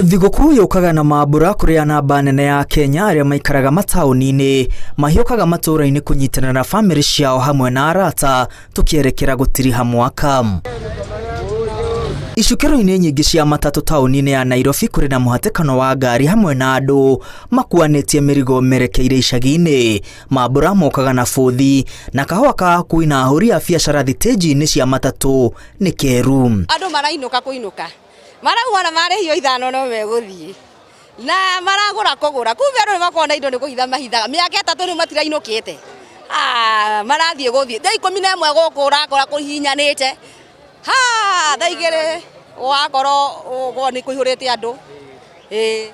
Thigũkũ yũkaga na mambura kũrĩa namba nene ya Kenya arĩa maikaraga mataũni-inĩ mahiũkaga matũũra-inĩ kũnyitana na bamĩrĩ ciao hamwe na arata tũkĩerekera gũtiriha mwaka. Icukĩro-inĩ nyingĩ cia matatũ taũni-inĩ ya Nairobi kũrĩ na mũhatĩkano wa ngari hamwe na andũ makuanĩtie mĩrigo merekeire icagi-inĩ. Mambura mokaga na bũthi na kahũa ka akui na ahũri a biacara thitĩnji-inĩ cia matatũ nĩ keru. Andũ marainũka kũinũka marauma na marĩhio 5 no megũthiĩ na maragũra kũgũra, kumbe andũ nĩmakoragwo na indo nĩ kũhitha mahithaga mĩaka 3 rĩu matirainũkĩte. Marathiĩ gũthiĩ thaa 11 gũkũ ũrakora kũhihinyanĩte, ha thaa 2 wakorwo nĩ kũihũrĩte andũ.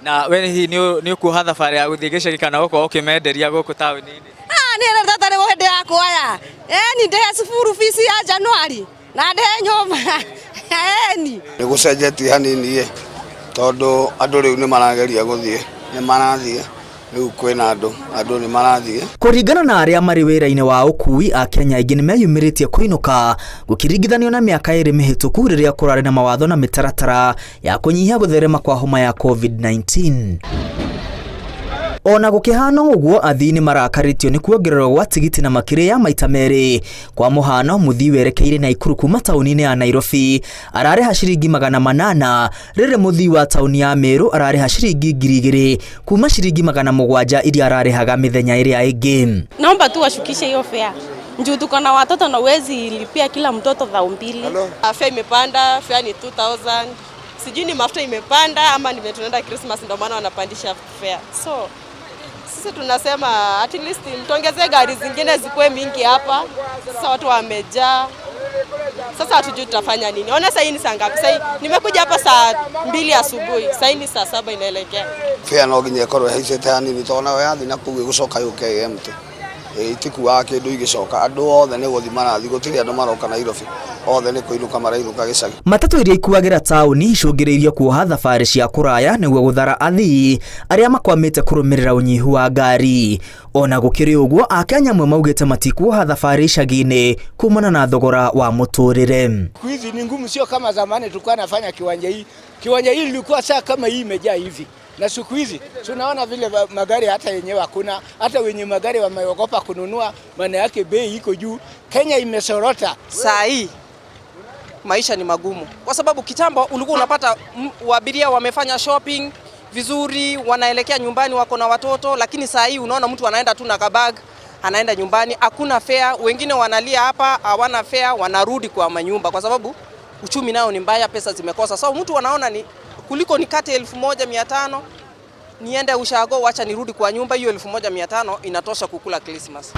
Na we hihi nĩ ũkuoha thabarĩ ya gũthiĩ gĩcagi kana gũkorwo ũkĩmenderia gũkũ taũni-inĩ? Nĩ tata nĩ hĩndĩ ya kuoya ĩni ndĩhe cukuru fees ya Januari na ndĩhe nyũmba ĩni. Nĩ gũcenjetie hanini ĩ, tondũ andũ rĩu nĩ marageria gũthiĩ, nĩ marathiĩ rĩu kwĩna andũ, andũ nĩ marathiĩ. Kũringana na arĩa marĩ wĩra-inĩ wa ũkui, Akenya aingĩ nĩ meyumĩrĩtie kũinũka gũkĩringithanio na mĩaka 2 mĩhĩtũku rĩrĩa kũrarĩ na mawatho na mĩtaratara ya kũnyihia gũtherema kwa homa ya COVID-19. Ona gũkĩhana ũguo, athii nĩ marakarĩtio nĩ kuongererwo gwa tigiti na makĩria ya maita 2. Kwa mũhano, mũthii werekeire Naikuru kuma taũni-inĩ ya Nairobi ararĩha ciringi 800, rĩrĩ mũthii wa taũni ya Meru ararĩha ciringi 2000 kuma ciringi 700 iria ararĩhaga mĩthenya ĩrĩa ĩngĩ. Naomba tu washukishe hiyo fare. Njuu tuko na watoto na uwezi lipia kila mtoto 2000. Fare imepanda, fare ni 2000. Sijui ni mafuta imepanda ama ni tunaenda Christmas ndio maana wanapandisha fare. So sisi tunasema at least mtuongezee gari zingine zikuwe mingi hapa. Sasa watu wamejaa. Sasa hatujui tutafanya nini. Ona sasa hii ni saa ngapi? Sasa nimekuja hapa saa 2 asubuhi. Sasa hii ni saa 7 inaelekea. Fare no nginya ĩkorwo ĩhaicĩte hanini tondũ nayo yathiĩ na kũu ĩgũcoka yũke ĩ empty. Itikuaga kĩndũ igĩcoka, andũ othe nĩ gũthiĩ marathiĩ, gũtirĩ andũ maroka Nairobi, othe nĩ kũinũka marainũka gĩcagi. Matatũ iria ikuagĩra taũni icũngĩrĩirie kuoha thabarĩ cia kũraya nĩguo gũthara athii arĩa makwamĩte kũrũmĩrĩra ũnyihu wa ngari. Ona gũkĩrĩ ũguo, Akenya amwe maugĩte matikuoha thabarĩ icagi-inĩ kumana na thogora wa mũtũrĩre. Siku hizi ni ngumu, sio kama zamani tulikuwa nafanya kiwanja hii. Kiwanja hii ilikuwa saa kama hii imejaa hivi. Na siku hizi tunaona vile magari hata yenyewe hakuna, hata wenye magari wameogopa kununua, maana yake bei iko juu. Kenya imesorota. Saa hii maisha ni magumu kwa sababu kitambo ulikuwa unapata abiria wamefanya shopping vizuri, wanaelekea nyumbani, wako na watoto, lakini saa hii unaona mtu anaenda tu na kabag, anaenda nyumbani, hakuna fare. Wengine wanalia hapa hawana fare, wanarudi kwa manyumba kwa sababu uchumi nao ni mbaya, pesa zimekosa. So mtu anaona ni kuliko nikate 1500 niende ushago, wacha nirudi kwa nyumba, hiyo 1500 inatosha kukula Christmas.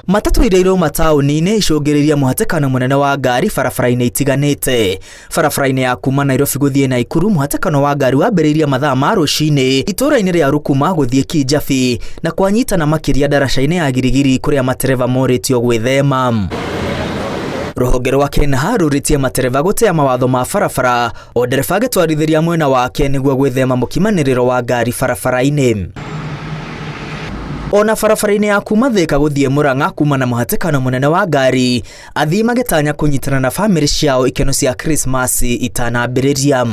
Matatũ iria irauma taũni-inĩ icũngĩrĩirie mũhatĩkano mũnene wa ngari barabara-inĩ itiganĩte. Barabara-inĩ ya kuma Nairobi gũthiĩ Naikuru, mũhatĩkano wa ngari wambĩrĩirie mathaa ma rũcinĩ itũũra-inĩ rĩa Rukuma gũthiĩ Kijabi na kwanyitana makĩria ndaraca-inĩ ya Girigiri kũrĩa matereba morĩtio gwĩthema. Rũhonge rwa KENHA rũrĩtie matereba gũtĩa mawatho ma barabara o ndereba agĩtwarithĩria mwena wake nĩguo gwĩthema mũkimanĩrĩro wa ngari barabara-inĩ. Ona barabara-inĩ ya kuma Thika gũthiĩ Murang'a kuma na mũhatĩkano mũnene wa ngari, athii magĩtanya kũnyitana na bamĩrĩ ciao ikeno cia Krismasi itanambĩrĩria.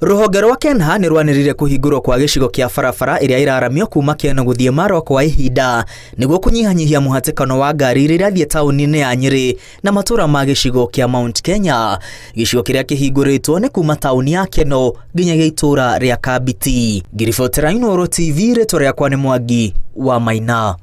Rũhonge rwa KENHA nĩ rwanĩrĩire kũhingũrwo kwa gĩcigo kĩa barabara ĩrĩa ĩraramio kuma Keno gũthiĩ Marwa kwa ihinda nĩguo kũnyihanyihia mũhatĩkano wa ngari iria irathiĩ taũni-inĩ ya Nyĩrĩ na matũũra ma gĩcigo kĩa Mount Kenya. Gĩcigo kĩrĩa kĩhingũrĩtwo nĩ kuma taũni ya Keno nginyagia itũũra rĩa Kambiti. Ngiribotera Inooro TV, rĩtwa rĩakwa nĩ Mwangi wa Maina.